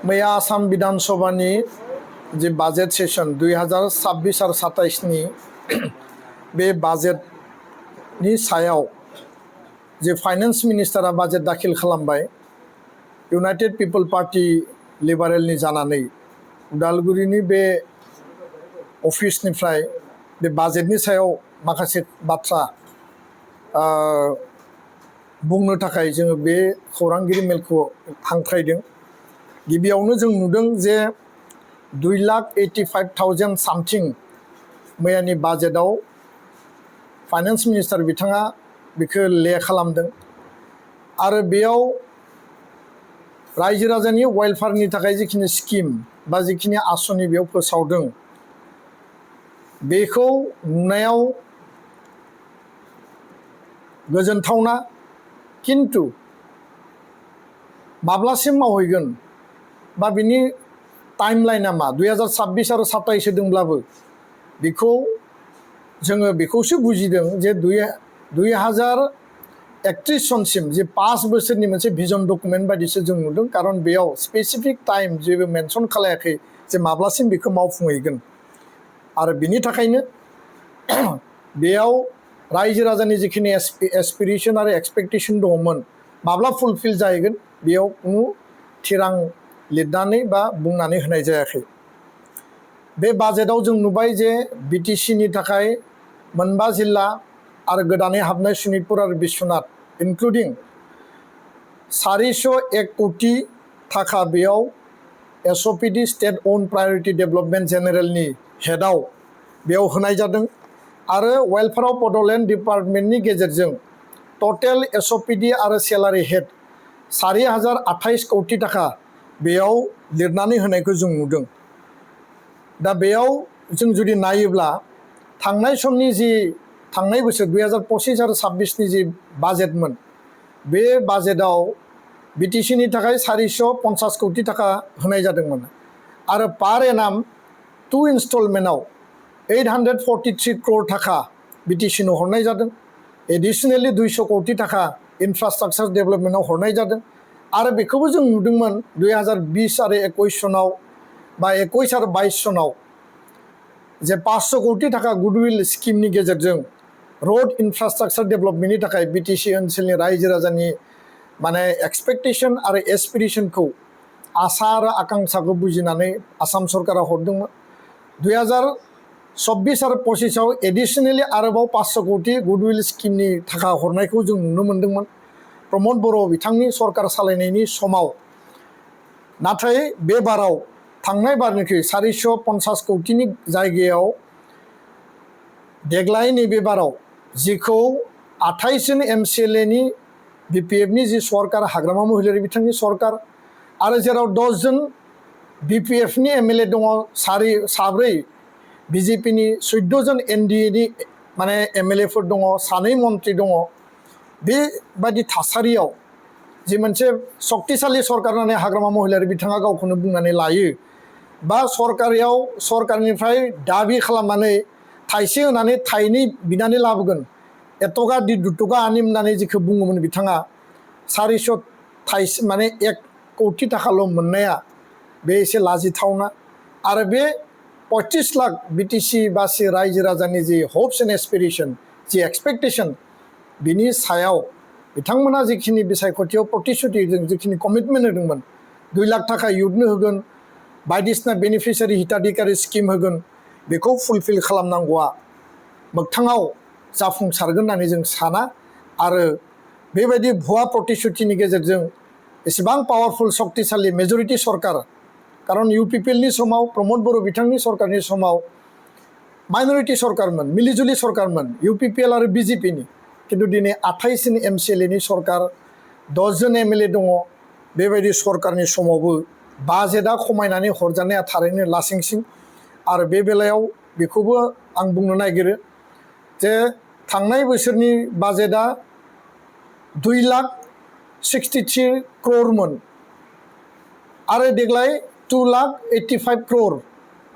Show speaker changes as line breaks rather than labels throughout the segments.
मैया आसाम विधानसभानि जे budget session 2026 आरो 27 नि बे बाजेटनि सायाव जे फाइनेन्स मिनिस्टारा बाजेट दाखिल खालामबाय इउनाइटेड पिपल पार्टी लिबारेलनि जानानै उदालगुरिनि बे अफिसनिफ्राय बे बाजेटनि सायाव माखासे बाथ्रा बुंनो थाखाय जोङो बे खौरांगिरि मेलखौ हांख्रायदों। गिबियावनो जों नुदों जे 2,85,000 सामथिं मैयानि बाजेटआव फाइनेन्स मिनिस्टार बिथाङा बेखौ ले खालामदों आरो बेयाव रायजो राजानि वेलफेयारनि थाखाय जिखिनि स्किम बा जिखिनि आसनि बेयाव फोसावदों बेखौ नुनायाव गोजोनथावना, किन्तु माब्लासिम मावहैगोन बा बिनि टाइमलाइना मा 2026 आरो 27 होदोंब्लाबो बेखौ जोङो बेखौसो बुजिदों जे 2031 सनसिम जे 5 बोसोरनि मोनसे भिजन डकुमेन्ट बायदिसो जों नुदों, खारन बेयाव स्पेसिफिक टाइम जेबो मेनसन खालायाखै जे माब्लासिम बेखौ मावफुंहैगोन। आरो बिनि थाखायनो बेयाव रायजो राजानि जिखिनि एसपिरेसन आरो एक्सपेक्टेसन दङमोन माब्ला फुलफिल जाहैगोन बेयाव कुनु थिरां लिरनानै बा बुंनानै होनाय जायाखै। बे बाजेटआव जों नुबाय जे बिटिसिनि थाखाय 9 जिल्ला आरो गोदानै हाबनाय शनितपुर आरो बिश्वनाथ इनक्लुडिं 401 कोटि थाखा बेयाव एसअपिडि स्टेट अन प्रायोरिटी डेभलपमेन्ट जेनेरेलनि हेडआव बेयाव होनाय जादों आरो वेलफेयार अफ बड'लेण्ड डिपार्टमेन्टनि गेजेरजों टटेल एसअपिडि आरो सेलारि हेड 4,028 कोटि थाखा बेयाव लिरनानै होनायखौ जों नुदों। दा बेयाव जों जुदि नायोब्ला थांनाय समनि जि थांनाय बोसोर 2025 आरो 26 नि जि बाजेटमोन बे बाजेटआव बिटिसिनि थाखाय 450 कोटि थाखा होनाय जादोंमोन आरो पार एनाम 2 इन्स्टलमेन्टआव 843 करोड़ थाखा बिटिसिनो हरनाय जादों। एडिशनेलि 200 कोटि थाखा इनफ्रास्ट्राक्चार डेभलपमेन्टआव हरनाय जादों आरो बेखौबो जों नुदोंमोन 2020 आरो 21 सनाव बा 21 आरो 22 सनाव जे 500 कोटि थाखा गुडविल स्किमनि गेजेरजों रोड इनफ्रास्ट्राक्चार डेभलपमेन्टनि थाखाय बिटिसि ओनसोलनि रायजो राजानि माने एक्सपेक्टेसन आरो एसपिरेसनखौ आसा आरो आकांक्षाखौ बुजिनानै आसाम सरकारा हरदोंमोन। 2026 आरो 25 आव एडिशनेलि आरोबाव 500 कोटि गुडविल स्किमनि थाखा हरनायखौ जों नुनो मोन्दोंमोन प्रमद बर' बिथांनि सरकार सालायनायनि समाव। नाथाय बे बाराव थांनाय बारनिख्रुइ 450 कोटिनि जायगायाव देग्लाय नैबे बाराव जिखौ 28 जन एमसिएलएनि बिपिएफनि जि सरकार हाग्रामा महिलारि बिथांनि सरकार आरो जेराव 10 जन बिपिएफनि एमएलए दङ, 4 बिजेपिनि 14 जन एनडिएनि माने एमएलएफोर दङ, 2 मन्त्रि दङ। बेबायदि थासारियाव जि मोनसे शक्तिशाली सरकार होननानै हाग्रामा महिलारि बिथाङा गावखौनो बुंनानै लायो बा सरकारनिफ्राय दाबि खालामनानै थाइसे होनानै थाइनै बिनानै लाबोगोन एटका दि दुटका आनिम होननानै जिखौ बुङोमोन बिथाङा 400 माने 1 कोटि थाखाल' मोननाया बे एसे लाजिथावना। आरो बे 35 लाख बिटिसि बासि रायजो राजानि जि हप्स एन्ड एसपिरेसन जि एक्सपेक्टेसन बिनि सायाव बिथांमोना जिखिनि बिसायख'थियाव प्रतिश्रुतिजों जिखिनि कमिटमेन्ट होदोंमोन 2 लाख थाखा इयुथनो होगोन, बायदिसिना बेनिफिसियारि हिताधिकारी स्किम होगोन, बेखौ फुलफिल खालामनांगौआ मोगथाङाव जाफुंसारगोन होननानै जों साना। आरो बेबायदि भुवा प्रतिश्रुतिनि गेजेरजों एसेबां पावारफुल शक्तिशाली मेजरिटी सरकार, खारन इउपिपिएलनि समाव प्रमद बर' बिथांनि सरकारनि समाव माइनरिटी सरकारमोन, मिलिजुलि सरकारमोन इउपिपिएल आरो बिजेपिनि, किन्तु दिनै 28 जन एमसिएलएनि सरकार 10 जन एमएलए दङ। बेबायदि सरकारनि समावबो बाजेटआ खमायनानै हरजानाया थारैनो लासिंसिं। आरो बे बेलायाव बेखौबो आं बुंनो नागिरो जे थांनाय बोसोरनि बाजेटआ 2,63 करोड़मोन आरो देग्लाय 2,85 करोड़,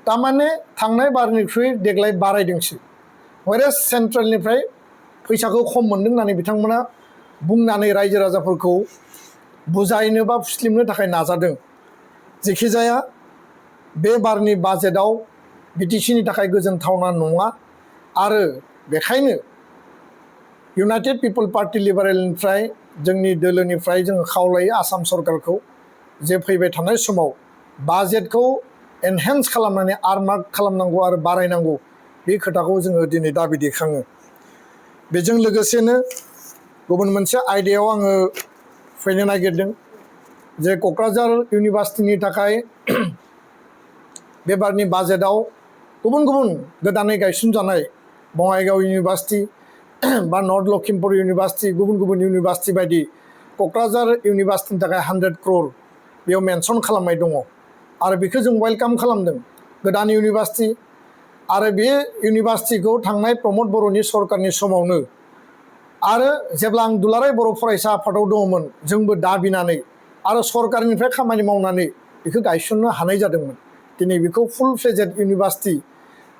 थारमाने थांनाय बारनिख्रुइ देग्लाय बारायदोंसो। हयरेस सेन्ट्रेलनिफ्राय फैसाखौ खम मोन्दों होननानै बिथांमोना बुंनानै रायजो राजाफोरखौ बुजायनो बा फुस्लिमनो थाखाय नाजादों। जेखिजाया बे बारनि बाजेटआव बिटिसिनि थाखाय गोजोनथावना नङा आरो बेखायनो इउनाइटेड पिपल पार्टी लिबारेलनिफ्राय जोंनि दोलोनिफ्राय जोङो खावलायो आसाम सरकारखौ जे फैबाय थानाय समाव बाजेटखौ एनहेन्स खालामनानै आर्मार्क खालामनांगौ आरो बारायनांगौ बे खोथाखौ जोङो दिनै दाबि दैखाङो। बेजों लोगोसेनो गुबुन मोनसे आयदायाव आङो फैनो नागिरदों जे क'क्राझार इउनिभार्सिटिनि थाखाय बे बारनि बाजेटआव गुबुन गुबुन गोदानै गायसनजानाय बङाइगाव इउनिभार्सिटि बा नर्थ लखिमपुर इउनिभार्सिटि गुबुन गुबुन इउनिभार्सिटि बायदि क'क्राझार इउनिभार्सिटिनि थाखाय 100 क्रर बेयाव मेनसन खालामनाय दङ आरो बेखौ जों वेलकाम खालामदों गोदान इउनिभार्सिटि आरो बे इउनिभार्सिटिखौ थांनाय प्रमद बर'नि सरकारनि समावनो आरो जेब्ला आं दुलाराय बर' फरायसा आफादाव दङमोन जोंबो दाबिनानै आरो सरकारनिफ्राय खामानि मावनानै बेखौ गायसननो हानाय जादोंमोन। दिनै बेखौ फुल फ्लेजेड इउनिभार्सिटि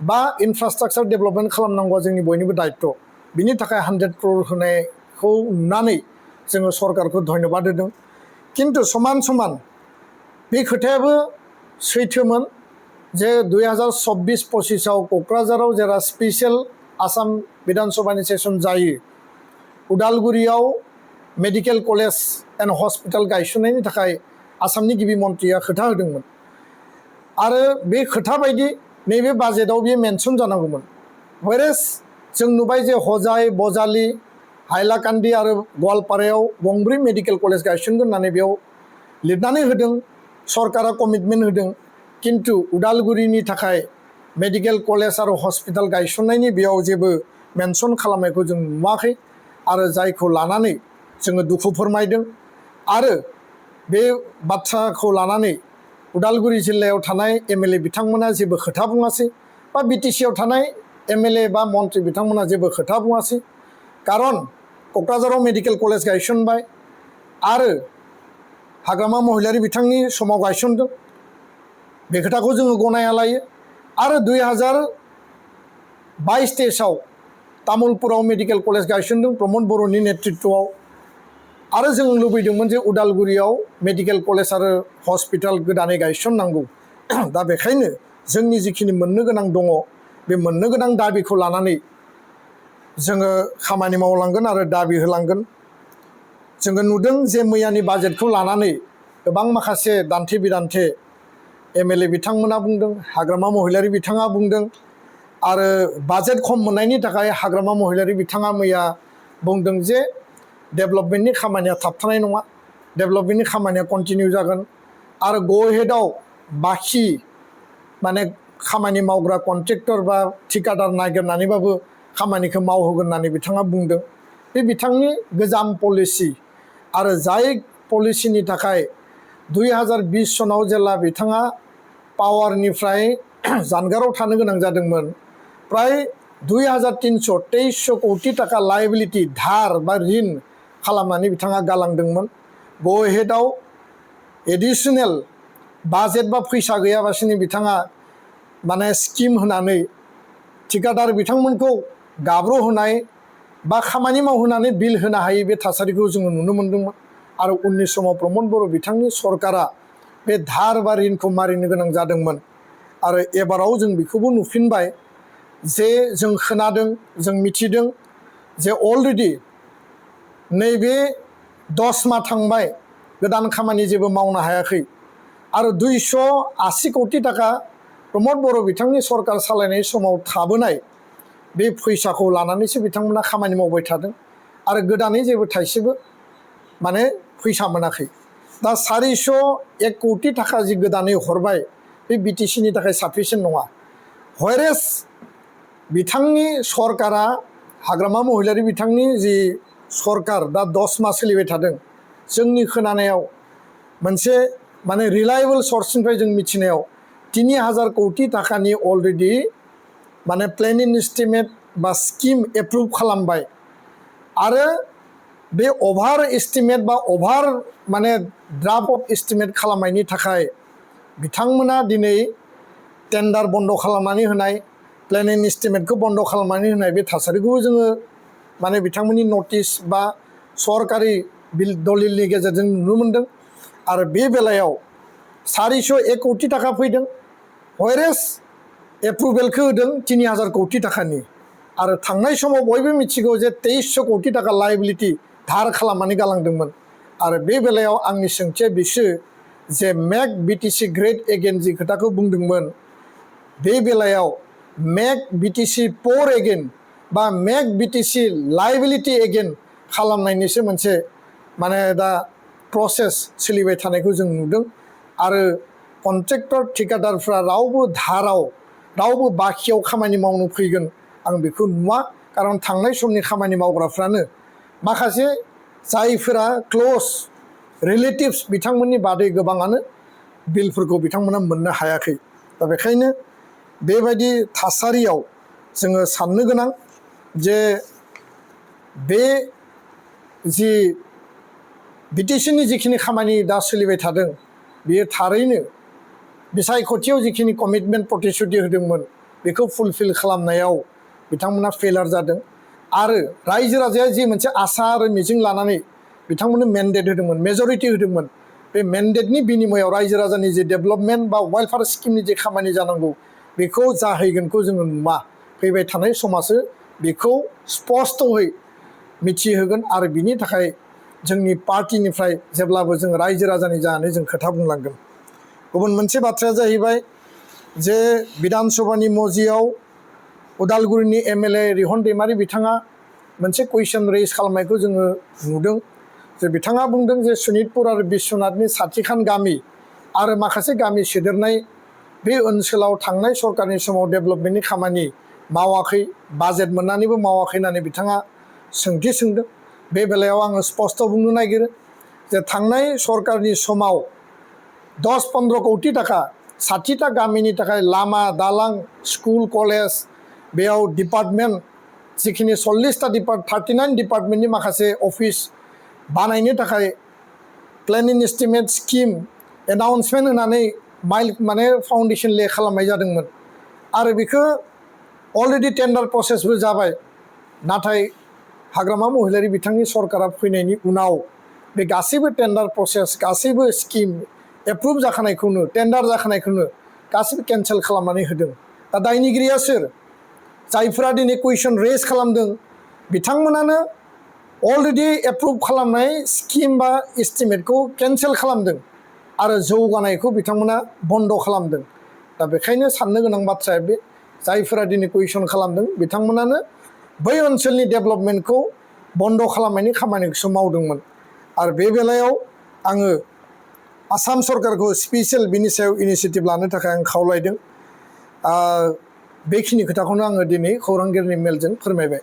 बा इनफ्रास्ट्राक्चार डेभेलपमेन्ट खालामनांगौआ जोंनि बयनिबो दायित्व। बिनि थाखाय 100 क्रर होनायखौ नुनानै जोङो सरकारखौ धन्यबाद होदों। किन्तु समान समान बे खोथायाबो सैथोमोन जे 2024-25आव क'क्राझाराव जेला स्पेसियेल आसाम बिधान सभानि सेसन जायो उदालगुरियाव मेडिकेल कलेज एन्ड हस्पिटाल गायसननायनि थाखाय आसामनि गिबि मन्थ्रिया खोथा होदोंमोन आरो बे खोथा बायदि नैबे बाजेटआव बेयो मेनसन जानांगौमोन। व्हेरेज जों नुबाय जे हजाय बजालि हाइलाकान्दि आरो गवालपारायाव गंब्रै मेडिकेल कलेज गायसनगोन होननानै बेयाव लिरनानै होदों सरकारा कमिटमेन्ट होदों किन्तु उदालगुरिनि थाखाय मेडिकेल कलेज आरो हस्पिटाल गायसननायनि बेयाव जेबो मेनसन खालामनायखौ जों नुवाखै आरो जायखौ लानानै जोङो दुखु फोरमायदों आरो बे बाथ्राखौ लानानै उदालगुरि जिल्लायाव थानाय एमएलए बिथांमोना जेबो खोथा बुङासै बा बिटिसिआव थानाय एमएलए बा मन्थ्रि बिथांमोना जेबो खोथा बुङासै खारन क'क्राझाराव मेडिकेल कलेज गायसनबाय आरो हाग्रामा महिलारि बिथांनि समाव गायसनदों बे खोथाखौ जोङो गनायना लायो आरो 2022-23आव तामुलपुराव मेडिकेल कलेज गायसनदों प्रमद बर'नि नेतृत्वआव आरो जों लुबैदोंमोन जे उदालगुरियाव मेडिकेल कलेज आरो हस्पिटाल गोदानै गायसननांगौ। दा बेखायनो जोंनि जिखिनि मोननो गोनां दङ बे मोननो गोनां दाबिखौ लानानै जोङो खामानि मावलांगोन आरो दाबि होलांगोन। जोङो नुदों जे मैयानि बाजेटखौ लानानै गोबां माखासे दान्थे बिदान्थे एमएलए बिथांमोना बुंदों हाग्रामा महिलारि बिथाङा बुंदों आरो बाजेट खम मोननायनि थाखाय हाग्रामा महिलारि बिथाङा मैया बुंदों जे डेभेलपमेन्टनि खामानिया थाबथानाय नङा डेभेलपमेन्टनि खामानिया कन्टिनिउ जागोन आरो ग'हेडआव बाखि माने खामानि मावग्रा कन्ट्रेक्टर बा ठिकादार नागिरनानैबाबो खामानिखौ मावहोगोन होननानै बिथाङा बुंदों। बे बिथांनि गोजाम पलिसि आरो जाय पलिसिनि थाखाय 2020 सनाव जेला बिथाङा पावारनिफ्राय जानगाराव थानो गोनां जादोंमोन प्राय 2300 कौटि टाका लायबिलिटि धार बा ऋण खालामनानै बिथाङा गालांदोंमोन। ग'हेडआव एडिसनेल बाजेट बा फैसा गैयाबासिनो बिथाङा माने स्किम होनानै ठिकादार बिथांमोनखौ गाब्र'होनाय बा खामानि मावहोनानै बिल होनो हायै बे थासारिखौ जोङो नुनो मोन्दोंमोन आरो उननि समाव प्रमद बर' बिथांनि सरकारा बे धार बा ऋणखौ मारिनो गोनां जादोंमोन आरो एबाराव जों बेखौबो नुफिनबाय जे जों खोनादों जों मिथिदों जे अलरेडि नैबे 10 माह थांबाय गोदान खामानि जेबो मावनो हायाखै आरो 280 कौटि टाका प्रमद बर' बिथांनि सरकार सालायनाय समाव थाबोनाय बे फैसाखौ लानानैसो बिथांमोना खामानि मावबाय थादों आरो गोदानै जेबो थाइसेबो माने फैसा मोनाखै। दा 401 कौटि टाका जि गोदानै हरबाय बे बिटिसिनि थाखाय साफिसियेन्ट नङा। व्हेरेज बिथांनि सरकारा हाग्रामा महिलारि बिथांनि जि सरकार दा 10 माह सोलिबाय थादों जोंनि खोनानायाव मोनसे माने रिलायेबल सर्सनिफ्राय जों मिथिनायाव 3000 कौटि टाकानि अलरेडि माने प्लेनिं एस्टिमेट बा स्किम एप्रुभ खालामबाय आरो बे अभार एस्टिमेट बा अभार माने ड्राफ्ट अफ एस्टिमेट खालामनायनि थाखाय बिथांमोना दिनै टेन्डार बन्द खालामनानै होनाय प्लेनिं एस्टिमेटखौ बन्द खालामनानै होनाय बे थासारिखौबो जोङो माने बिथांमोननि नटिस बा सरकारि दलिलनि गेजेरजों नुनो मोनदों आरो बे बेलायाव 401 कोटी टाका फैदों व्हायरेस एप्रुभेलखौ होदों 3000 कोटी टाकानि आरो थांनाय समाव बयबो मिथिगौ जे 2300 कोटी टाका लायबिलिटि धार खालामनानै गालांदोंमोन आरो बे बेलायाव आंनि सोंथिया बिसो जे मेक बिटिसि ग्रेट एगेन जि खोथाखौ बुंदोंमोन बे बेलायाव मेक बिटिसि पोर एगेन बा मेक बिटिसि लायबिलिटि एगेन खालामनायनिसो मोनसे माने दा प्रसेस सोलिबाय थानायखौ जों नुदों आरो कन्ट्रेक्टर ठेकेदारफ्रा रावबो धाराव रावबो बाखियाव खामानि मावनो फैगोन आं बेखौ नुवा खारन थांनाय समनि खामानि मावग्राफ्रानो माखासे जायफोरा क्लोज रिलेटिभ्स बिथांमोननि बादै गोबाङानो बिलफोरखौ बिथांमोना मोननो हायाखै दा बेखायनो बेबायदि थासारियाव जोङो साननो गोनां जे बे जि बिटिसिनि जिखिनि खामानि दा सोलिबाय थादों बेयो थारैनो बिसायख'थियाव जिखिनि कमिटमेन्ट प्रतिश्रुति होदोंमोन बेखौ फुलफिल खालामनायाव बिथांमोना फेलार जादों आरो रायजो राजाया जि मोनसे आसा आरो मिजिं लानानै बिथांमोननो मेन्डेट होदोंमोन मेजरिटि होदोंमोन बे मेन्डेटनि बिनिमयाव रायजो राजानि जि डेभेलपमेन्ट बा वेलफेयार स्किमनि जे खामानि जानांगौ बेखौ जाहैगोनखौ जोङो नुवा फैबाय थानाय समासो बेखौ स्पष्टयै मिथिहोगोन आरो बिनि थाखाय जोंनि पार्टिनिफ्राय जेब्लाबो जों रायजो राजानि जानानै जों खोथा बुंलांगोन गुबुन मोनसे बाथ्राया जाहैबाय जे बिधान सभानि मजियाव उदालगुरिनि एमएलए रिहन दैमारि बिथाङा मोनसे कुइसन रेज खालामनायखौ जोङो नुदों जे बिथाङा बुंदों जे सनितपुर आरो बिश्वनाथनि साथिखान गामि आरो माखासे गामि सोदेरनाय बे ओनसोलाव थांनाय सरकारनि समाव डेभेलपमेन्टनि खामानि मावाखै बाजेट मोननानैबो मावाखै होननानै बिथाङा सोंथि सोंदों बे बेलायाव आङो स्पष्ट बुंनो नागिरो जे थांनाय सरकारनि समाव 10-15 कोटी टाका 60टा गामिनि थाखाय लामा दालां स्कुल कलेज बेयाव डिपार्टमेन्ट जिखिनि 40टा 39 डिपार्टमेन्टनि माखासे अफिस बानायनो थाखाय प्लेनिं एस्टिमेट स्किम एनाउन्समेन्ट होनानै माने फाउन्डेसन ले खालामनाय जादोंमोन आरो बेखौ अलरेडि टेन्डार प्रसेसबो जाबाय नाथाय हाग्रामा महिलारि बिथांनि सरकारा फैनायनि उनाव बे गासैबो टेन्डार प्रसेस गासैबो स्किम एप्रुभ जाखानायखौनो टेन्डार जाखानायखौनो गासैबो केन्सेल खालामनानै होदों दा दायनिगिरिया सोर जायफोरा दिनै कुइसन रेज खालामदों बिथांमोनानो अलरेडि एप्रुभ खालामनाय स्किम बा एस्टिमेटखौ केन्सेल खालामदों आरो जौगानायखौ बिथांमोना बन्द खालामदों दा बेखायनो साननो गोनां बाथ्राया बे जायफोरा दिनै कुइसन खालामदों बिथांमोनानो बै ओनसोलनि डेभेलपमेन्टखौ बन्द खालामनायनि खामानिखौसो मावदोंमोन आरो बे बेलायाव आङो आसाम सरकारखौ स्पेसियेल बिनि सायाव इनिसिएटिभ लानो थाखाय आं खावलायदों बेखिनि खोथाखौनो आङो दिनै खौरांगिरिनि मेलजों फोरमायबाय